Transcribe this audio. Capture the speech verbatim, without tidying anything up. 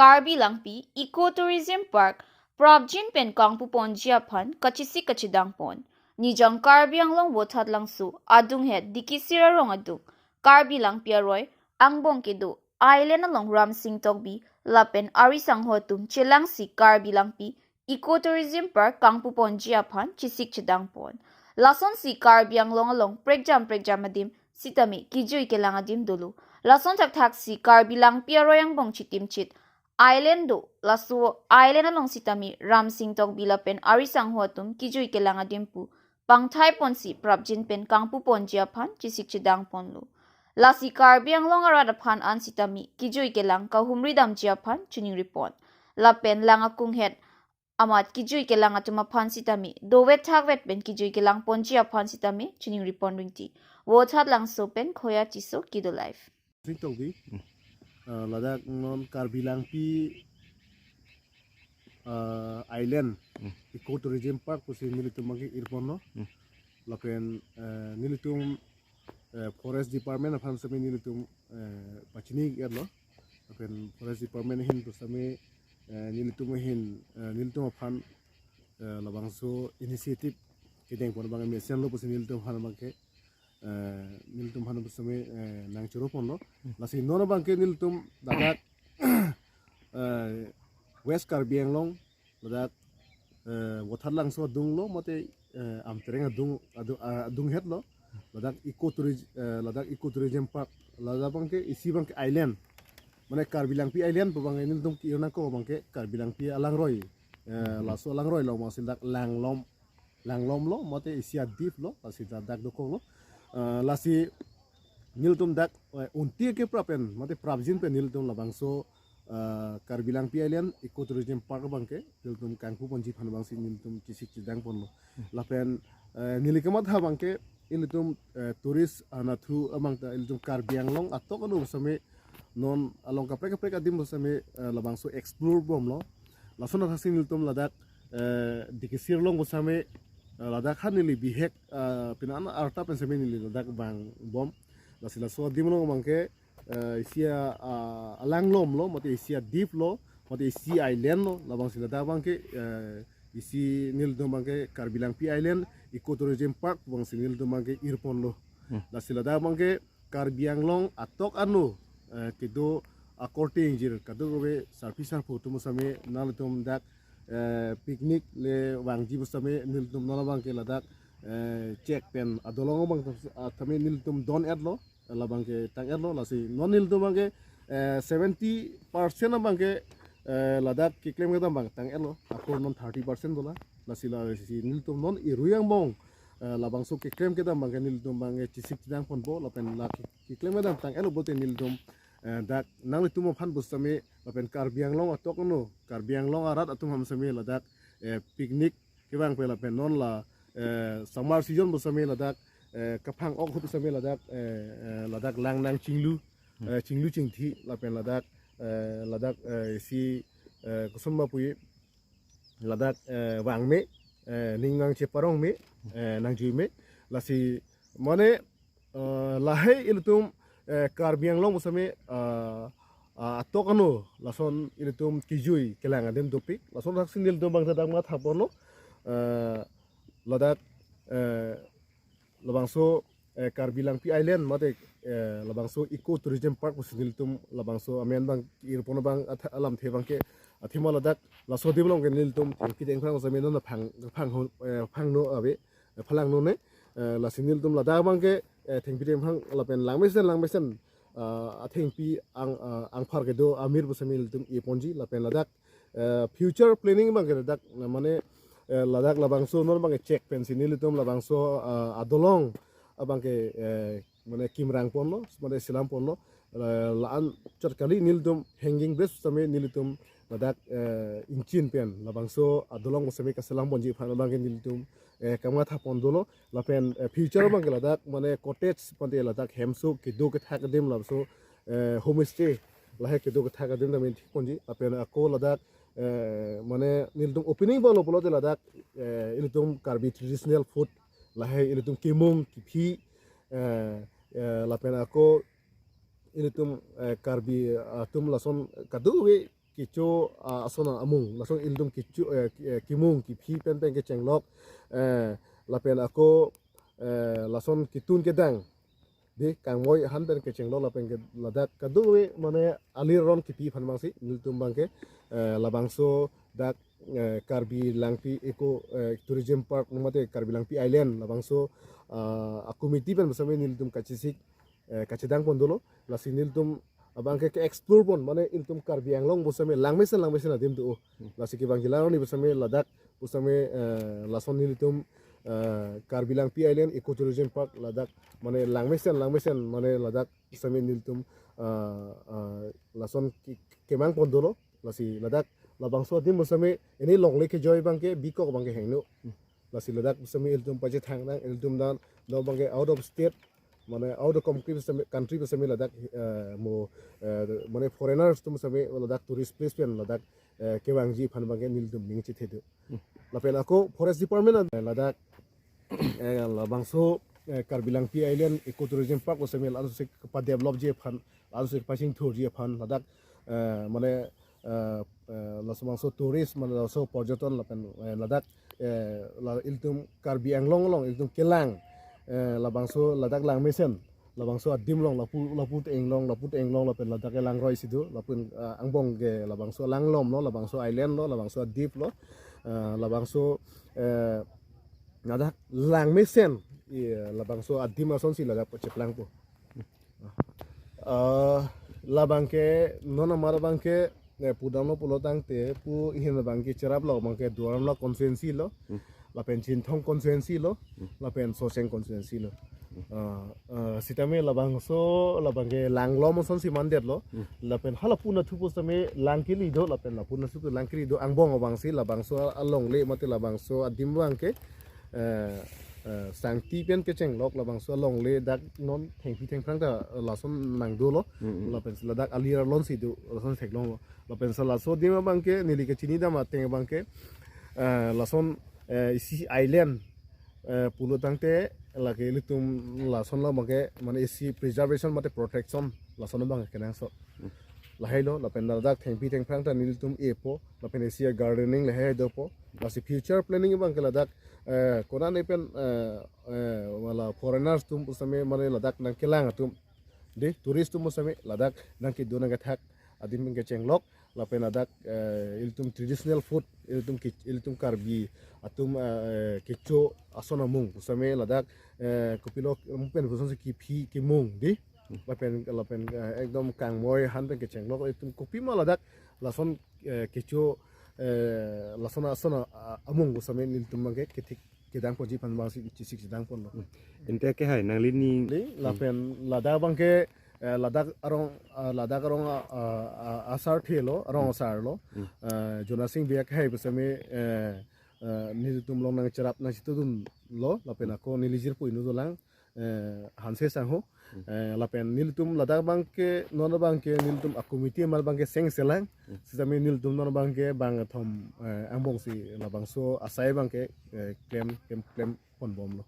Karbi Langpi Eco Tourism Park prapjin pen kangpuponji aphan kachesik kachedangpon. Nijang Karbi Anglong Vothatlangso adunghet Dikisir arong adung Karbi Langpi aroi angbong kedo Island along Ramsing Tokbi lapen ari sangho atum chelangsi Karbi Langpi Eco Tourism Park kangpuponji aphan chesik chedangpon. Lasonsi Karbi Anglong along prekjam prekjam adim sitame kejui kelang adim dolo. Lason thakthaksi Karbi Langpi aroi angbong chitimchit island do. Laso island along sitame Ramsing Tokbi lapen ari sangho atum kejui kelang adim pu pangthaiponsi prapjin pen kangpuponji aphan chesik chedangponlo. Lasi Karbi Anglong arat aphan an sitame kejui kelang kahumri damji aphan chiningripon. Lapen lang akung het amat kejui kelang atum aphan sitame dovet thakvet pen kejui kelangponji aphan sitame chiningripon ringti. Vothatlangso pen Khoya Tisso kedo live. Ramsing Tokbi, ah, ladak non Karbi Langpi, ah, Island, Hmm. Eco Tourism Park pusi nelitum abangke irponlo. Hmm. Lapen, eh, nelitum, eh, Forest Department aphan sitame nelitum, eh, pachini-etlo. Lapen Forest Department ahin pu sitame, eh, nelitum ahin, eh, nelitum aphan, eh, labangso initiative kedengpon abang mesenlo pusi nelitum aphan abangke, eh, nelitum aphan pu sitame, eh, nangchoroponlo. Hmm. Lasi non abangke nelitum ladak, eh, West Karbi Anglong, ladak, eh, Vothatlangso adunglo, mate, eh, Amtereng adung, adung, ah, adunghetlo, ladak eco tourism, eh, ladak Eco Tourism Park, ladak abangke isi abangke island, mane Karbi Langpi Island pu abangke nelitum ke-ir nangkok abangke Karbi Langpi alangroi, eh, Hmm. laso alangroi along abangsi ladak langlom, langlomlo, mate isi adiplo, lasi ladak dokoklo. Eh, lasi nelitum dak, eh, unti keprap pen, mate prapjin pen nelitum labangso, eh, Karbi Langpi Island Eco Tourism Park abangke, nelitum kangpuponji aphan abangsi nelitum chesik chedangponlo. Hmm. Lapen, eh, neli kamatha abangke, ilitum, eh, tourist anatthu abang ta ilitum Karbi Anglong atok anu pu sitame non along kaprek kaprek adim pu sitame, eh, labangso explore bomlo. Lason athaksi nelitum ladak, eh, Dikisir along pu sitame, eh, ladak han neli bihek, eh, pini an arta pen sitame neli ladak vangbom. Lasi laso adim along abangke, eh, isi a, ah, alanglomlo, mate isi adiplo, mate isi islandlo, labangsi ladak abangke, eh, isi nelitum abangke Karbi Langpi Island Eco Tourism Park abangsi nelitum abangke irponlo. Hmm. Lasi ladak abangke Karbi Anglong atok anu, eh, kedo akorte ingjir kadokave sarpi sarpo atum pu sitame nelitum dak, eh, picnic le vangji pu sitame nelitum non abangke ladak, eh, chek pen adolong abang, ah, sitame nelitum don-etlo, labangke tang-etlo, lasi non nelitum abangke, eh, seventy percent abangke, eh, ladak keklem kedam abang tang-etlo, akur non thirty percent dola, lasi lasi nelitum non irui angbong, eh, labangso keklem kedam abangke nelitum abangke chesik chedangponpo, lapen la ke-, keklem kedam tang-etlo pulote nelitum, eh, dak nanglitum aphan pu sitame, lapen Karbi Anglong atok anu, Karbi Anglong arat atum aphan sitame ladak, eh, picnic kevang pen lapen non la, eh, summer season pu sitame ladak, eh, kaphang-ok ahut pu sitame ladak, eh, eh, ladak lang nangchinglu, Hmm. eh, chinglu chingthi lapen ladak, eh, ladak, eh, isi, eh, koson ma puji, ladak, eh, vangme, eh, ning nangcheparongme, eh, nangjuime, lasi mane, eh, lahei ilitum, eh, Karbi Anglong pu sitame, eh, ah, atok anu lason ilitum kejui kelang adim dopik, lason athaksi nelitum abang ta dak mathaponlo, eh, ladak, eh, labangso, eh, Karbi Langpi Island mate, eh, labangso Eco Tourism Park pusi nelitum labangso amen abang irpon abang atha-, alamthe abangke athema ladak laso adim along ke nelitum thengpi thengphang sitame non phang, phang, eh, phangno ave, eh, phalangnone, eh, lasi nelitum ladak abangke, eh, thengpi thengphang lapen langmesen langmesen, ah, athengpi ang, ah, angphar kedo amir pu sitame nelitum irponji lapen ladak, eh, future planning abangke ladak, mane, eh, ladak labangso non abangke chek pensi nelitum labangso, ah, adolong abangke, eh, mane kimrangponlo, mane selamponlo, eh, la-an chot kali nelitum hanging bridge sitame nelitum ladak, eh, ingchin pen labangso adolong pu sitame kaselamponji aphan abangke nelitum, eh, kamathaponlo, lapen, eh, future abangke ladak mane cottage pante ladak hemso kedo kethak adim labangso, eh, homestay lahei kedo kethak adim tame thikponji lapen ako ladak, eh, mane nelitum opening abanglo pulote ladak, eh, ilitum Karbi traditional food lahei ilitum kemung kephi, eh, eh, lapen ako ilitum, eh, Karbi atum lason kadokave kecho, ah, ason amung, lason ilitum kecho, eh, ki- eh, kemung kephi pen pen kechenglok, eh, lapen ako, eh, lason ketun kedang de kangmoi ahan pen kechenglok lapen ke ladak kadokave mane alir ron kipi aphan abangsi nelitum abangke, eh, labangso dak, eh, Karbi Langpi Eco, eh, Tourism Park mate Karbi Langpi Island labangso, ah, a committee pen pusitame nelitum kachesik, eh, kachedang pon dolo. Lasi nelitum abangke ke explore pon mane ilitum Karbi Anglong pusitame langmesen langmesen adim do. Lasi kevangji alang arni pusitame ladak pusitame, eh, lason nelitum, eh, Karbi Langpi Island Eco Tourism Park ladak mane langmesen langmesen mane ladak pusitame nelitum, eh, eh, lason ki- kemang pon dolo. Lasi ladak labangso adim pusitame ini longle kejoi abangke bikok abangke hingno. Lasi ladak pusitame ilitum pachethang nang, ilitum dan no abangke out of state mane out of country pusitame, country pusitame ladak, eh, mo, eh, mane foreigners atum pusitame ladak tourist place pen ladak, eh, kevangji aphan abangke nelitum ning chethe do. Lapen ako forest department an, eh, ladak, eh, labangso, eh, Karbi Langpi Island Eco Tourism Park pusitame laso si kepadevelopji aphan, laso si kepachingthurji aphan ladak, eh, mane, eh, eh, laso bangso tourist mane laso porjoton lapen, eh, ladak, eh, la ilitum Karbi Anglong along ilitum kelang, eh, labangso ladak langmesen labangso adim along lapu lapu te inglong lapu te inglong lapen ladak kelang roi si do lapen, eh, angbong ke labangso langlomlo, labangso islandlo, labangso adiplo, eh, labangso, eh, ladak langmesen, iya, labangso adim asonsi ladak pacheplangpo. Eh, labangke non amar abangke, eh, pudamlo pulo tangte pu ahin abangke cheraplo abangke Duar Amla constituency lo. Lapen Chinthong constituency lo. Lapen Socheng constituency lo. Ah, ah, sitame labangso labangke langlom asonsi mandetlo. Lapen hala pu nathu pusitame lang kili do lapen lapu nathu lang kili do angbong abangsi labangso alongle mate labangso adim abangke, eh, eh, sangti pen kechenglok labangso alongle dak non thengpi thengphrang ta lason nangdolo. Lapen ladak alir alon si do lason theklonglo. Lapen laso adim abangke neli kechini dam ateng abangke, eh, lason, eh, isi island, eh, pulo tangte lake ilitum lason labangke mane isi preservation mate protection lason abangke kenangsot. Lahailo lapen ladak thengpi thengphrang ta nelitum epo lapen isi gardening lahai dopo. Lasi future planning abangke ladak, eh, konane pen, eh, eh, wala foreigners atum pusitame mane ladak nangkelang atum de tourist atum pusitame ladak nangkedo nangkethak adim pen kechenglok lapen ladak, eh, ilitum traditional food ilitum ki- ilitum Karbi atum, eh, kecho ason amung pusitame ladak, eh, kopilo pen pusitame kephi kemung de lapen lapen, eh, ekdom kangmoi ahan pen kechenglok ilitum kopima ladak lason, eh, kecho, eh, lason ason, ah, amung pusitame nelitum abangke kethik kedang ponji aphan abangsi chesik chedang ponlo. Ante ke hai nangli ni Li, lapen ladak abangke, eh, ladak arong, ah, ladak arong, ah, ah, ah, asar thelo, arong asarlo. Eh, Jona Sing Bey ke hai pusitame, eh, eh, nelitum along nangcherap nangchitudunlo lapen ako neli jirpo inut dolang, eh, Hanse Sangho. Eh, lapen nelitum ladak abangke non abangke nelitum a committee amar abangke sengselang. Sitame nelitum non abangke bangkethom, eh, angbongsi labangso asai abangke, eh, klem klem klem ponbomlo.